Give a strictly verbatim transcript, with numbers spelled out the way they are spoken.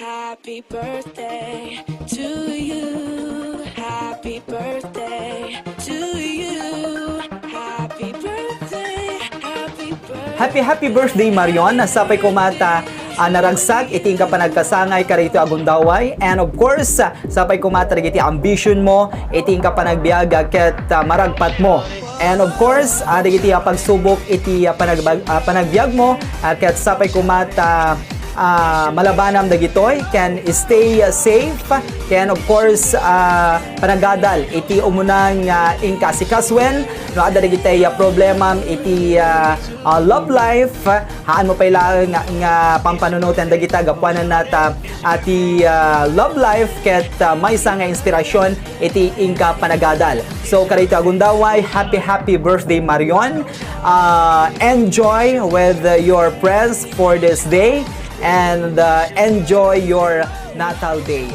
Happy birthday to you. Happy birthday to you. Happy birthday. Happy birthday. Happy, happy birthday, Marion. Sapay ko met ta, ah, naragsak iti inka panagkasangay kadagitoy a gundaway. And of course, ah, sapay ko met ta dagiti ambition mo, iti inka panagbiag, ah, ket, ah, maragpat mo. And of course, ah, dagiti, ah, pagsubok iti, ah, panagbiag, ah, panagbiag mo, ah, ket sapay ko met ta, ah, malabanam dagitoy, ken stay, ah, safe, ken of course, ah, panagadal iti umuna nga inka asikasuen, no adda dagiti, ah, problemam iti, ah, ah, love life, haan mo pay laeng nga, nga pampanunoten dagita gapuanan nata, ah, ti, ah, love life ket, ah, maysa nga inspirasyon iti inka panagadal. So, kadagitoy a gundaway, happy, happy birthday, Marion. Uh, enjoy with, uh, your friends for this day and, uh, enjoy your natal day.